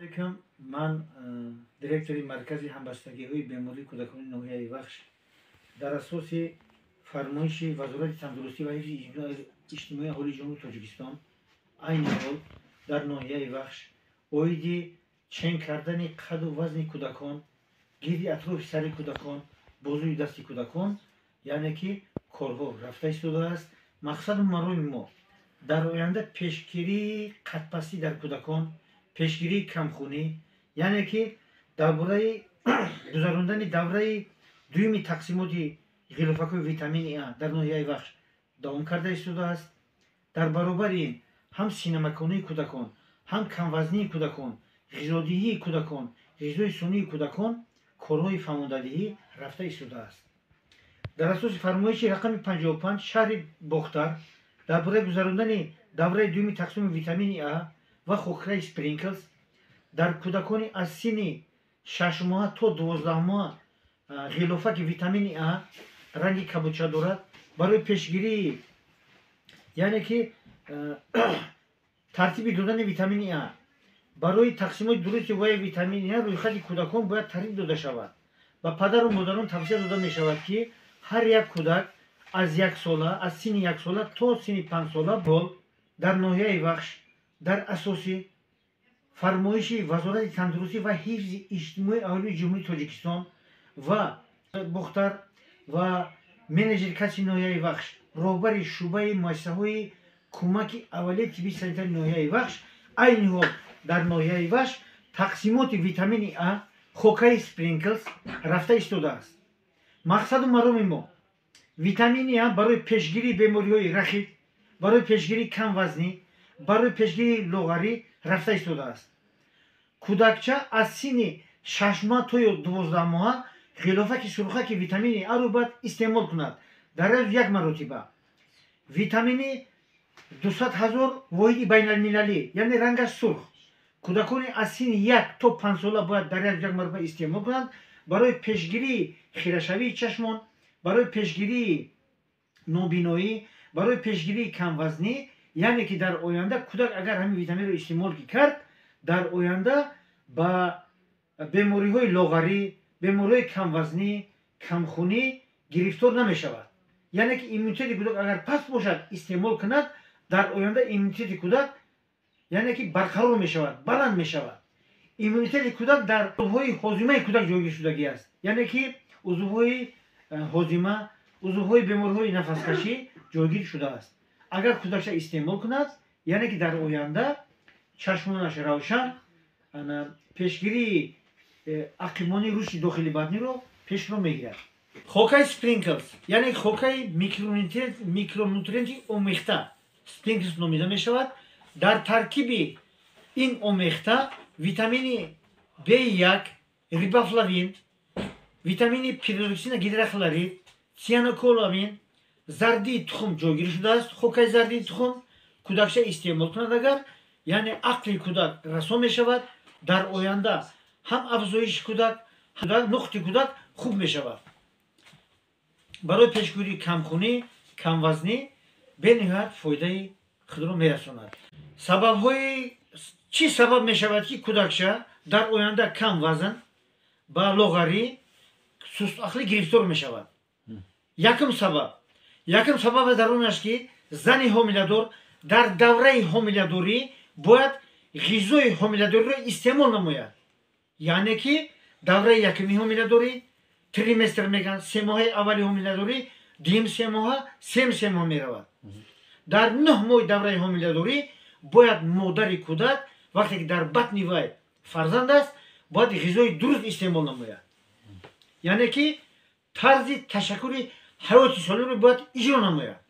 Алейкум, ман директори маркази ҳамбастагиҳои бемории кӯдакони ноҳияи Вахш. Дар асоси фармоиши Вазорати тандурустӣ ва ҳифзи иҷтимоии аҳолии Ҷумҳурии Тоҷикистон, айни ҳол дар ноҳияи Вахш оиди чен кардани қаду вазни кӯдакон, гирди атрофи сари кӯдакон, бозуи дасти кӯдакон, яъне ки корҳо рафта истодааст. Мақсаду мароми мо дар оянда пешгирии қадпастӣ дар кӯдакон, пешгирии камхунӣ, яъне ки дар бораи гузарондани давраи дуюми тақсимоти ғилофакҳои витамини А дар ноҳияи Вахш давом карда истодааст. Дар баробари ин ҳам синамаконии кӯдакон, ҳам камвазнии кӯдакон, ғизодиҳии кӯдакон, ғизои сунъии кӯдакон корҳои фаҳмондадиҳӣ рафта истодааст. Дар асоси фармоиши рақами 55 шаҳри Бохтар дар бораи гузарондани давраи дуюми тақсими витамини А ва хокраи Спринклс дар кӯдакони аз синни 6 моҳа то 12 моҳа, ғилофаки витамини А ранги кабудча дорад, барои пешгирии, яъне ки тартиби додани витамини А, барои тақсимоти дурусти вояи витамини А рӯйхати кӯдакон бояд тартиб дода шавад. Ба падару модарон тавсия дода мешавад, ки ҳар як кӯдак аз яксола, аз синни 1 сола то синни 5 сола. Ҳол дар ноҳияи Вахш дар асоси фармоиши Вазорати тандурустӣ ва ҳифзи иҷтимоии аҳолии Ҷумҳурии Тоҷикистон ва Бохтар ва менеҷери касби ноҳияи Вахш, роҳбари шӯъбаи муассисаҳои кӯмаки аввалияи тиббии санитари ноҳияи Вахш, айни ҳол дар ноҳияи Вахш тақсимоти витамини А, хокаи Спринклс рафта истодааст. Мақсаду мароми мо витамини А барои пешгирии бемориҳои рахит, барои пешгирии камвазнӣ, барои пешгирии лоғарӣ рафта истодааст. Кӯдакча аз синни 6 моҳ то 12 моҳа ғилофаки сурхаки витамини Аро бояд истеъмол кунад дар рӯз як маротиба. Витамини 200 000 воҳиди байналмилалӣ, яъне рангаш сурх, кӯдакони аз синни 1 то 5 сола бояд дар як маротиба истеъмол кунанд барои пешгирии хирашавии чашмон, барои пешгирии нобиноӣ, барои пешгирии камвазнӣ. Яъне ки дар оянда кӯдак агар ҳамин витаминро истеъмол ки кард, дар оянда ба бемориҳои лоғарӣ, бемориҳои камвазнӣ, камхунӣ гирифтор намешавад. Яъне ки иммунитети кӯдак агар паст бошад, истеъмол кунад, дар оянда иммунитети кӯдак, яъне ки барқарор мешавад, баланд мешавад. Иммунитети кӯдак дар узвҳои ҳозимаи кӯдак ҷойгир шудагӣ аст, яъне ки узвҳои ҳозима, узвҳои бемориҳои нафаскашӣ ҷойгир шудааст. Агар кӯдакча истеъмол кунад, яъне ки дар оянда чашмонаш равшан, пешгирии ақибмонии рушди дохили бадниро пешро мегирад. Хокаи Спринклс, яъне хокаи микронутриенти омехта Спринклс номида мешавад. Дар таркиби ин омехта витамини B1, рибофлавин, витамини пиридоксина гидрохлорид, цианокобаламин, зардии тухм ҷойгир шудааст. Хокаи зардии тухм кӯдакча истеъмол кунад агар, яъне ақли кӯдак расо мешавад, дар оянда ҳам афзоиши кӯдак, нуқти кӯдак хуб мешавад. Барои пешгирии камхунӣ, камвазнӣ бениҳоят фоидаи худро мерасонад. Сабабҳои чӣ сабаб мешавад, ки кӯдакча дар оянда кам вазн, ба лоғарӣ, сустақлӣ гирифтор мешавад? Якум сабаб дар он аст, ки зани ҳомиладор дар давраи ҳомиладорӣ бояд ғизои ҳомиладориро истеъмол намояд. Яъне ки давраи якуми ҳомиладорӣ, триместр мегӯянд, 3 моҳаи аввали ҳомиладорӣ, дуюм 3 моҳа, сеюм 3 моҳ меравад. Дар 9 моҳи давраи ҳомиладорӣ бояд модари кӯдак, вақте ки дар батни вай фарзанд аст, бояд ғизои дуруст истеъмол намояд, яъне ки тарзи ташаккули ҳаёти солимро бояд иҷро намояд,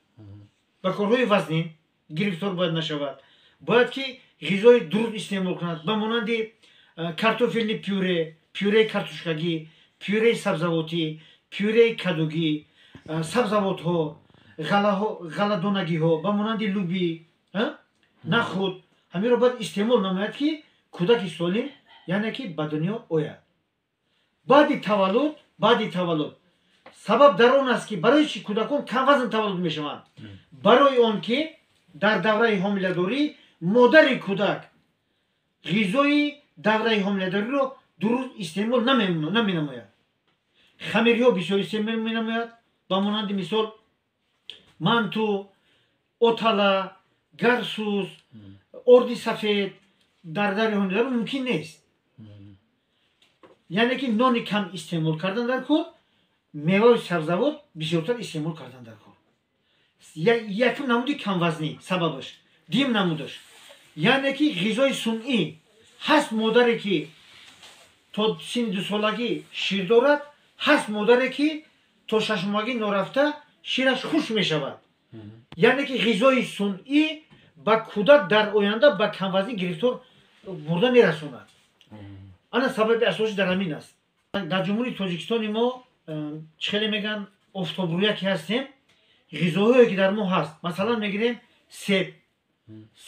ба корҳои вазнин гирифтор бояд нашавад, бояд ки ғизои дуруст истеъмол кунад, ба монанди картофельный пюре, пюреи картошкагӣ, пюреи сабзавотӣ, пюреи кадугӣ, сабзавотҳо, ғалладонагиҳо, ба монанди лӯбӣ, нахуд. Ҳаминро бояд истеъмол намояд, ки кӯдаки солим, яъне ки ба дунё ояд. Баъди таваллуд сабаб дар он аст, ки барои чӣ кӯдакон камвазн таваллуд мешаванд? Барои он ки дар давраи ҳомиладорӣ модари кӯдак ғизои давраи ҳомиладориро дуруст истеъмол наменамояд. Хамириҳо бисёр истеъмол менамояд, ба монанди мисол манту, отала, гарсус, орди сафед дар давраи ҳомиладорӣ мумкин нест. Яъне ки нони кам истеъмол кардан дар кор, меваи сабзавот бисёртар истеъмол кардан дар кор. Якум намуди камвазнӣ сабабаш, дуюм намудаш, яъне ки ғизои сунъӣ. Ҳаст модаре ки то синни 2 солагӣ шир дорад, ҳаст модаре ки то 6 моҳагӣ норафта шираш хушк мешавад. Яъне ки ғизои сунъӣ ба кӯдак дар оянда ба камвазнӣ гирифтор бурда мерасонад. Ана сабаби асосӣ дар ҳамин аст. Дар Ҷумҳурии Тоҷикистони мо, чӣ хеле мегӯянд, офтобрӯя ки ҳастем, ғизоҳое ки дар мо ҳаст, масалан мегирем себ,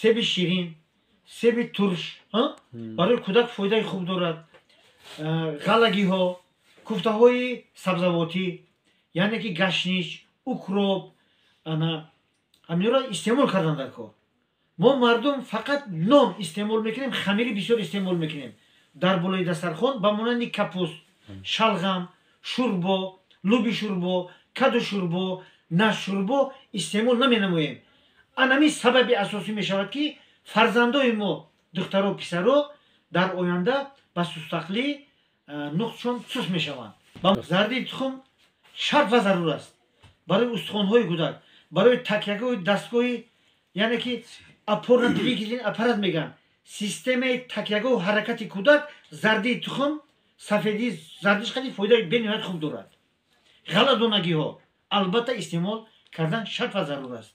себи ширин, себи турш барои кӯдак фоидаи хуб дорад. Ғаллагиҳо, куфтаҳои сабзавотӣ, яъне ки гашнич, укроп, ана ҳаминро истеъмол кардан дар кор. Мо мардум фақат нон истеъмол мекунем, хамирӣ бисёр истеъмол мекунем. Дар болои дастархон ба монанди капуст, шалғам, шӯрбо, луби шӯрбо, каду шӯрбо, нашшӯрбо истеъмол наменамоем. Анамин сабаби асосӣ мешавад, ки фарзандои мо, духтаро, писаро, дар оянда ба сустақлӣ, нутқшон суст мешаванд. Зардии тухм шарт ва зарур аст барои устухонҳои кӯдак, барои такягоҳи дастгоҳи, яъне ки опорно двигательный аппарат мегӯянд, системаи такягоҳу ҳаракати кӯдак. Зардии тухм, сафедии зардиш қади фоидаи бениҳоят хуб дорад. Ғалладонагиҳо албатта истеъмол кардан шарт ва зарур аст.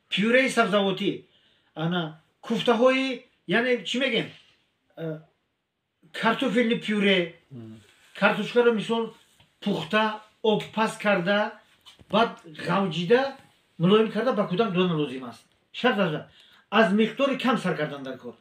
Пюреи сабзавотӣ, ана куфтаҳои, яъне чӣ мегем, картофельный пюре, картошкаро мисол пухта, обпаз карда, баъд ғавҷида, мулоим карда ба кӯдак додан лозим аст. Шарт аз миқдори кам сар кардан дар кор.